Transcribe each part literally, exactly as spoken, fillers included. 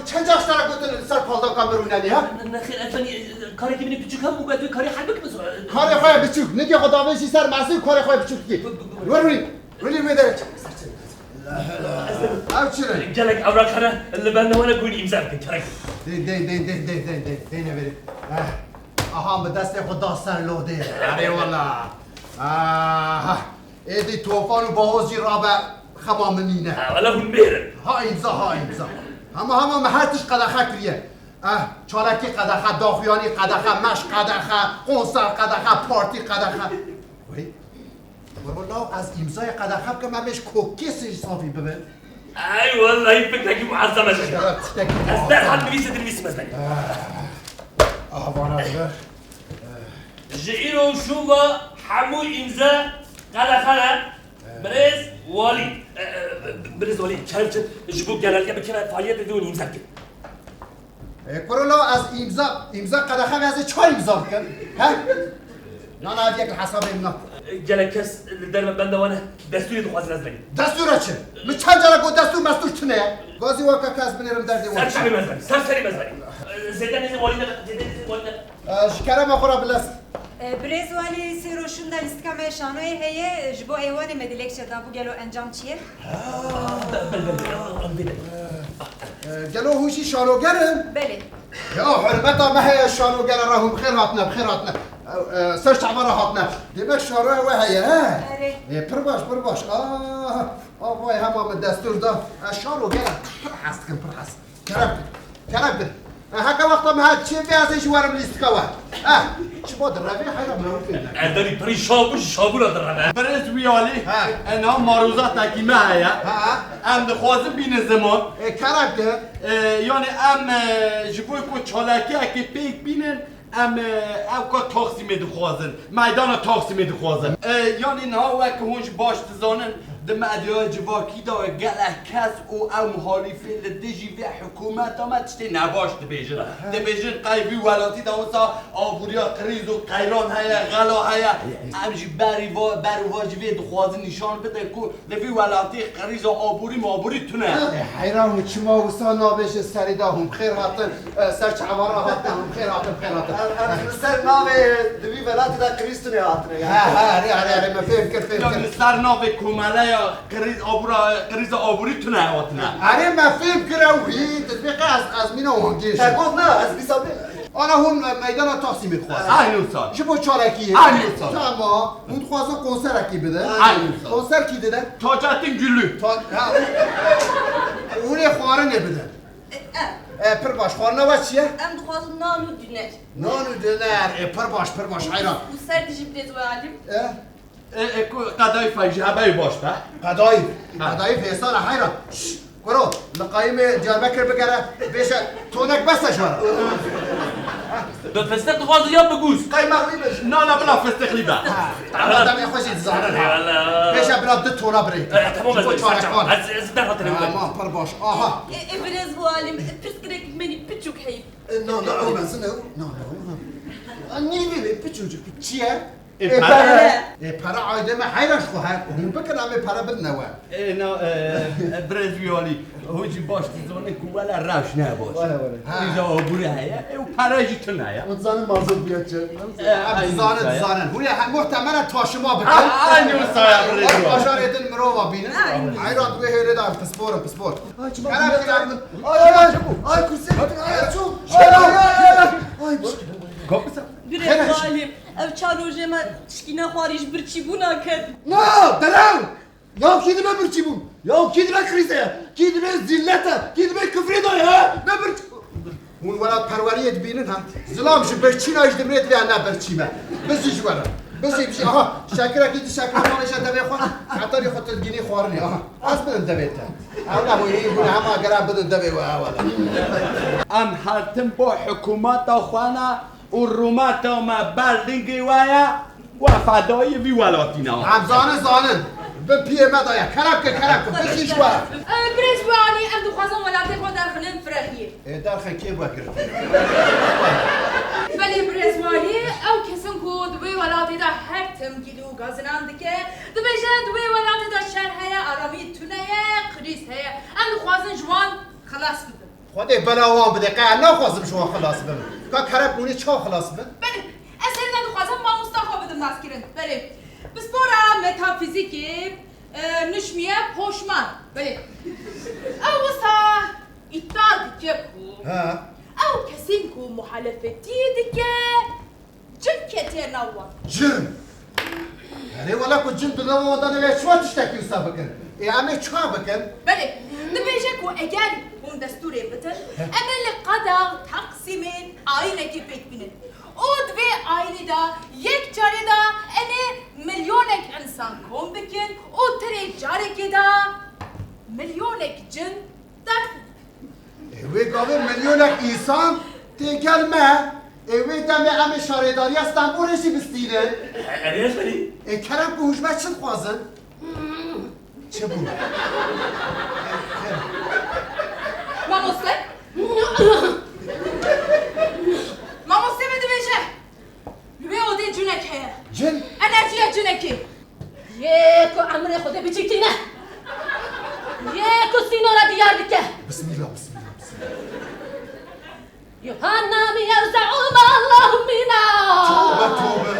Çend car ji te re gotin li ser paldaka min rûnenî, ha? Nexêr, ez benî, karekî min ê biçûk hebû, ez wê karê herbik bikim. Karê xwe ye biçûk. Nigê xwe davêjî ser mesî û karê xwe ye biçûk dikî. Werî, werî wê derê çek. Ev çi ne? Gelek ewraq hene, li benda wan e ku hûn îmza bikin, kerem. Dey, dey, dey, dey, dey, dey, dey, dey neverê. Eh, aha, bi destê xwe da ser lodê. Erê wela. Aha. Êdî Tofan û Bahoz jî rabe xema min nîne. Ha, wela hûn mêr in. Ha îmza, ha îmza. Hema hema me her tişt qedexe kiriye. Eh, çalakî qedexe, daxuyanî qedexe, meş qedexe, konser qedexe, partî qedexe. Wey. Wero law ez îmzayê qedexe bikim, em ê ji kokê sê ji safî bibin. Ey wellahî fikrekî muezzem e. Ya, tiştekî Ez muezzem. derhal nivîsê dinivîsim ez benî. Ah, vana dibe. Ji îro û şûva hemû îmze qedexe ne. Birêz Walî. E, e, Birêz Walî, kerem çi ji bo genelge bikeve faaliyetê dûn îmze bikin. E, kuro law ez îmza, îmza qedexe ve ez ê çar îmza bikim. He? Na, na, ev yek li hesabê min na. Gelek kes li derve benda wan e, destûrê dixwazin ez venim. Destûra çi? Min çend cara got destûr mestûr tune ye. Gazî weke kes binêrim derdê wan. Ser çavê me ez venim, ser serê me ez venim. Zêde nêzê Walî nebe, zêde nêzê Walî nebe. E, ji kerema xwe re bilez. E, Birêz Walî, sê roj şûnda lîstika me şanoyê heye, ji bo êwanê me dilekçe dabû, gelo encam çi ye? Bel, bel, bel, em vê de. E, gelo hûn jî şanoger in? Belê. Ya hurmeta me heye şanogera re, hûn bi xêr hatine, bi xêr hatine. E, e, ser çava re hatine. Demek şanoya we heye, he? Erê. E, pir baş, pir baş. Ah, ah, vay hema min destûr da. E, şanogera pir hez dikim, pir hez. Kerem kir. Kerem kir. E, heke wexta me hat çê vê ez ê jî werim lîstika we. Eh, çima direvê heyra me wê fêr neke. Ez derî pirî şabû ji şabûna direve. Birêz Wîyalî, He. e, niha marûzatekî me heye. He. Em dixwazin bînin ziman. E, kerem kir. E, yanî em, e, ji bo ku çalakiyekê pêk bînin, em, e, ew ka Taxsîmê dixwazin. Meydana Taxsîmê dixwazin. E, yanî niha wek hûn jî baş dizanin, di medyaya civakî de gelek kes û ew muhalîfê li dijî vê hikûmeta me tiştê nebaş dibêjin. Dibêjin qey vî welatî de wisa abûriya krîz û qeyran heye, xela heye. Em jî berî va, ber û va ji vê dixwazin nîşan bidin ku li vî welatî krîza abûrî mabûrî tune ye. E, heyran û çima wisa nabêjin serî de hûn bi xêr hatin, e, ser çava re hatin, hûn bi xêr hatin, bi xêr hatin. Em, em li ser navê di vî welatî de krîz tune hatine yani. Ha, ha, erê, erê, erê, me fêm kir, fêm kir. Yanî li ser navê komeleya krîz, abûra, krîza abûrî tune hatine. Erê, me fêm kir ew hî, dibê qe ez, ez mîna wan gêj. Te got ne, ez dîsa bê. Ana hûn me-, meydana Taxsîmê dixwazin. Aynı usta. Ji bo çalakiyê. Aynı usta. Tamam. Hûn dixwazin konserekî bidin. Aynı usta. Konser kî dide? Taceddin Güllü. Ta-, ha, hûn ê xwarinê bidin. E, e. E, pir baş. Xwarina we çi ye? Em dixwazin nan û dûner. Nan û dûner. E, pir baş, pir baş. Heyran. Û ser dijî bidê Walî. E? E, e, ku qedayîfa jî hebeyî baş be. Qedayîf. Ha. Qedayîf êsana heyran. Şşş, kuro, li qayîmê Diyarbekir bigere, bêje tonek bes e ji we re. Bi fistik dixwazin ya bi gûz? Qey mexwî be. Na, na, bila fistiklî be. Ha, tamam, demê xwe jî dizanin ha. Eyvallah. Bêje bila du tona birê. E, tamam, Ji bo ez, çarekan. ez, ez derhatinê Tamam, pir baş. Aha. E, e, Birêz Walî, pirsgirêk menî piçûk heyî. E, na, na, ew mezin e. Na, na, na. A, nîvê wê piçûcik. Çi ye? Ê, E, pere. pere. E, pere aydê me heyra ji xwe he. Hûn bikin, em ê pere bidine we. E, na, e, Birêz Wîyalî, hûn jî baş dizanin ku wele rewş ne baş. Wele, wele. Ha. Îja abûrî heye, e, û pere jî tune ye. Hûn dizanin mazot bûye çi? E, Em aynı dizanin, usta ya. dizanin. Hûn ê he muhtemelen taşima bikin. A-, aynı usta ya, Birêz Wîyalî. Bajarê din mirova bînin. Aynı. Heyra di wê hêlê de em pispor in, pispor. Ay, çima Kerem, bûye kerem. çarptın? Ay, ay, ay, ay, kursê, ay, ay, ay, ay, ay, ay. Ay, Kapı sen. Birêz Xêr. Walî, ev çar rojê me tişkî nexwarî ji birçîbûna ket. Na, belaw! Ya kî dibe birçîbûn? Ya kî dibe krîze ye? Kî dibe zîllet e? Kî dibe kufrê de ye? Ne birçî-, Hûn welatperweriyê dibînin ha? Zilam ji birçîna jî dimrê divê ne birçî me. Bizî ji we re. Bizî, bijî, aha, şekirekî di şekira malê je devê xwe. Hetanî xwe tu digînî xwarinê, aha. Ez bidin devê te. Ew ne hûn hîn bûne hema gere bidin devê we, ew e. Em her tim bo hikûmeta xwe ne. Û rûmeta me ber lingê we ye, we fedayî vî welatî ne. Em zanin, zanin. Bi piyê me daye. Kerem ke, kerem ke. Bişîş we. Birêz Walî, em dixwazin welatê xwe derxinin firehiyê. Ê, derxin kê we girtî? Belê Birêz Walî, ew kesin ku di wê welatê de her tim gîl û gazinan dike, dibêje di wê welatê de şer heye, aramî tune ye, krîz heye. Em dixwazin ji wan xilas bibin. Xwedê bela wan bide, qe ez naxwazim ji wan xilas bim. Ka kerem hûn ê çawa xilas bin? Belê, ez serî de dixwazim mamosta xwe bidim naskirin. Belê, pispora metafîzîkê, e, nişmiye poşman. Belê. Ew wisa îdia dike ku He. ew kesên ku muhalefetî dike, cin ketiye nav wan. Cin? Erê wela ku cin di nava wan de nebe, çima tiştekî wisa bikin? Ê em ê çima bikin? Belê, dibêje ku eger hûn destûrê bidin, He. em ê li qada Taksimê ayînekê pêk bînin. Û di vê ayînê de yek carê de em ê milyonek însan kom bikin û tirê carekê de milyonek cin derxin. Ê wê gavê milyonek însan tê gel me. Ê wê demê em ê şaredariya Stenbolê jî bistînin. Erê ez verî. Ê kerem ku hûn ji me çi dixwazin? Çi bû? Mamoste? Mamoste me dibêje. Li wê odê cinek heye. Cin? Enerjiya cinekê. Yê ku emrê Xwedê bicî tîne. Yê ku sînora diyar dike. Bismillah, bismillah, bismillah. Yuhanna mi yevze'u ma Allahu mina. Tobe, tobe.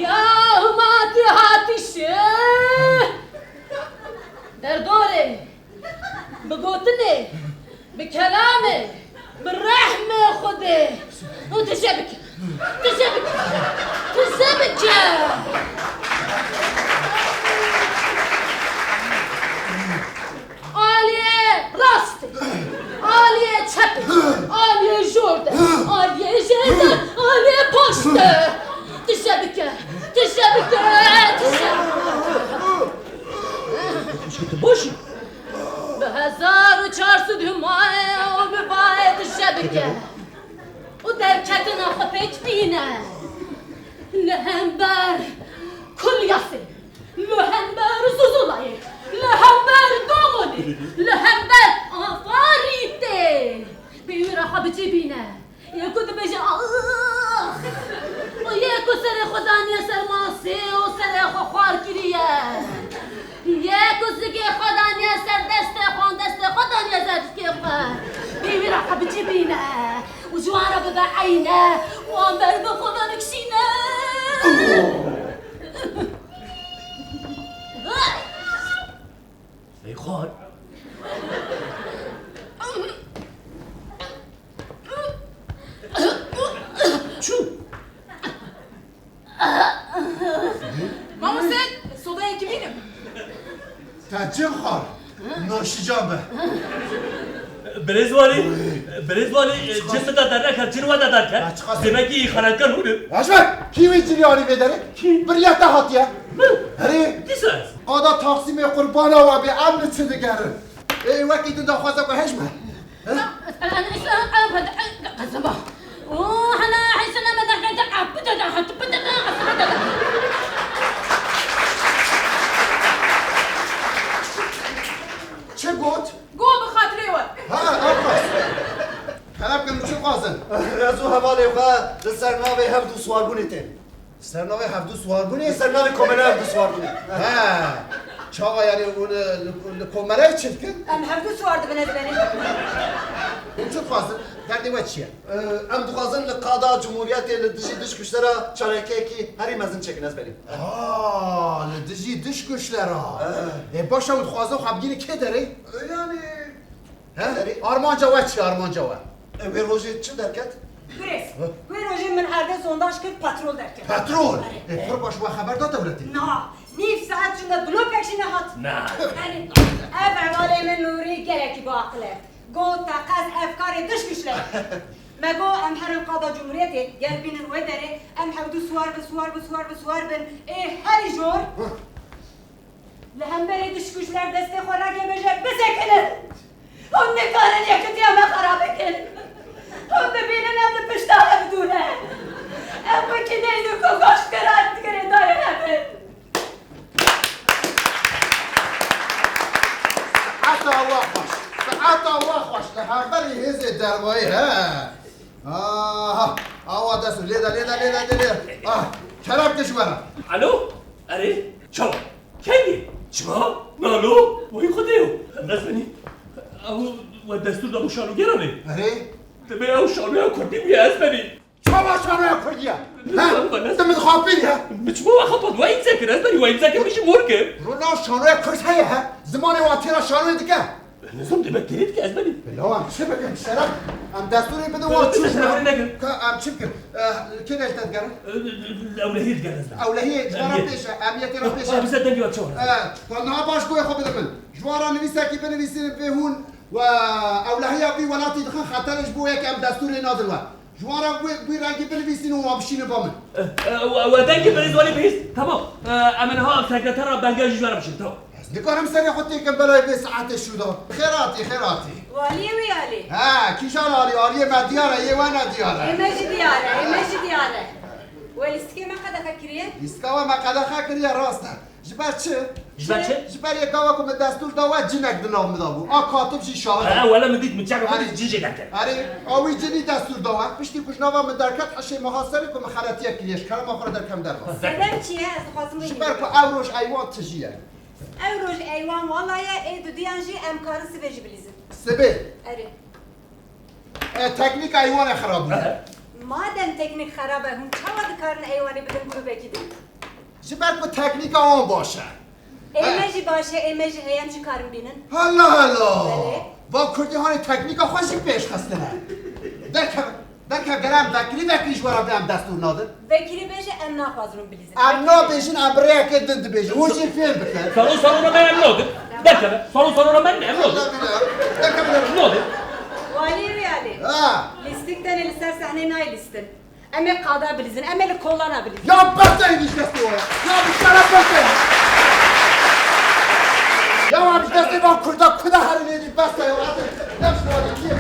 Ya huma tu hatişi. Derdorê. Bi gotinê, bi kelamê, bi rehmê Xwedê. Û tu jê bike. Tu jê bike. Tu jê bike. Aliyê rastê. Aliyê çepê. Aliyê jor de. Aliyê jêr de. Aliyê paş de. Tu jê bike. Tu jê bike. Tu jê bike. Xwişkê tu baş î? Bi hezar û çar sed humayê û bi bayê dije bike û derketina xwe pêk bîne. Li hember Kulyasê, li hember Zuzulayê, li hember Domonê, li hember Afarîtê pêwîra xwe bi cî bîne. Yê ku dibêje, "Ax!" Û yê ku serê xwe daniye ser masê û serê xwe xwar kiriye. Yê ku zikê xwe daniye ser destê xwe û destê xwe daniye ser zikê xwe. Bê wî re xwe bi cî bîne. Û ji wan re bibe eyne. Wan ber bi xwe ve bikişîne. Ey xwar. Çû? Mamoste, sodayekî bînim. Te cin xwar. Noşican be. Birêz walî, birêz walî, cin min de dernek her, cin we de derket. Demekî xenetkar hûn in. Raşber, kî wê cinî anî vê derê? Kî? Biriya te hatiye. Min? Herê. Dîsa ez. Qada Taksimê qurbana we bê, em li çi digerin? Ê, wekî din daxwaza ku hej me. He? Çi got? Go bi xatirê we. Ha, ew qas. Kerem kin, çi dixwazin? Ez û hevalê xwe li ser navê hevdu swarbûnê tên. Ser navê hevdu swarbûnê? Li ser navê komeleya hevdu swarbûnê. He. Çawa yani hûn li, li komeleyê çi dikin? Em hevdu swar dibin, ez benê. Hûn çi dixwazin? Derdê we çi ye? Em dixwazin li qada Cumhuriyetê li dijî dişkuşlera çarekeyekî herî mezin çêkin, ez benî. Aa, li dijî dişkuşlera. He. Ê, baş e, hûn dixwazin xwe bigihînin kê derê? Yani, He? Derê. Armanca we çi, armanca we? E, wê rojê çi derket? Birêz, Hı? wê rojê min erdê sondaj kir, petrol derket. Petrol? Erê. E, pir baş, we xeber da dewletê? Na, nîv saet jin de blokek jî nehat. Na. Erê, ev hevalê min Nûrî gelekî bi aqil e. Got, teqez ev karê dişkuşler. Me got, em herin qada Cumhuriyetê, ger bînin wê derê, em hevdu swar bi swar bi swar bi swar bin. Ê, herî jor. Hı. Li hemberî dişkuşler destê xwe rake bêje, bisekinin! Hûn nikarin yekitiya me xera bikin! Hûn dibînin em li pişta hevdû ne! Em wekî neyzûk û goşt girêdayê hev in! Saeta we xweş! Saeta we xweş! Li hemberî hêzê dervayî he! Aha! Awa dest lê de, lê de, lê de, lê de! Ah! Kerem kişwera! Alo? Erê? Çawa? Kengî? Çima? Nalo? Wî Xwedê yo. Em dest benî. Ew We destûr da bo şanogera wê? Erê. Divê ew şanoya kurdî bûye Ezberî. Çawa şanoya kurdî ye? He? Nizam, nizam. Ti min xapî ye? Bi çima we xepat? We îmze kir Ezberî, we îmze kir, min jî mor kir. Rona şanoya kurd heye he? Zimanê wan têra şanoyê dike. Nizam, demek têrê dike Ezberî. Bila em çi bikin şeref? Em destûrê bidin wan çû. Bize şeref nekin. Ka em çi bikin? Eh, kê ne ji te digerin? Ewlehiyê digerin Ezberî. Ewlehiyê, ji me re pêş e, emniyetê re pêş e. Bize dengê we çawa? Eh, ka niha baş guhê xwe bide min. Ji wan re nivîsekî binivîsînin vê hûn we ewlehiya vî welatî dixin xeterê ji bo yek em destûrê nadin we. Ji wan re wê bi wî rengî binivîsînin û wan bişînin ba min. E, e, we, we dengê birêz welî bihîst? Tamam. E, em ê niha sekretera belgeya jî ji we re bişînin. Tamam. Ez nikarim serê xwe têkim belayê vê saetê şû de. Xêr hatî, xêr hatî. Waliyê wî alî. He, kîjan alî? Aliyê me diyar e, yê we ne diyar e. Ê me jî diyar e, ê me jî diyar e. We lîstikê me qedexe kiriye? Lîstika we me qedexe kiriye, rast e. Ji ber çi? Ji ber çi? Ji ber yê gava ku min destûr da we cinek di nav min de bû. A katib jî şahid e. Ha, wele min dît, min çeka xwe dît, cin jê derket. Erê, a wî cinî destûr da we. Piştî ku ji nava min derket, hişê muhasirê ku min xeletiyek kiriye, ji kerema xwe re derkem derbas. Sebeb çi ye? Ez dixwazim wî Ji ber ku ew roj eywan tijî ye. Ew roj eywan wala ye, ê dudiyan jî em karin sibê jî bilîzin. Sibê? Erê. E, teknîka eywanê xirab bûye. Madem teknîk xerab e, hûn çawa dikarin eywanê bidin grûbekî din? Ji ber ku teknîka wan baş e. Ê me jî baş e, ê me jî heye, em jî karin bînin. Hela hela! Belê. Va kurdî hanê teknîka xwe jî pêş xistine. Derkeve, derkeve gere em vekirî vekirî ji we re bê em destûr nadin. Vekirî bêje em naxwazin hûn bilîzin. Em nabêjin, em bi rêyekê din dibêjin. Hûn jî fêm bikin. Salon salona me em nadin. Derkeve. Salon salona me em nadin. Derkeve. Nadin. Walî wî alî. Ha. Lîstik tenê li ser sehnê nayê lîstin. Em ê qada bilîzin, em ê li kolana bilîzin. Ya bes e, êdî ji destê we. Ya bi şeref bes e. Ya em ji destê van kurda kuda herin êdî bes e ya. Hadi, ya ji wan yekî ye.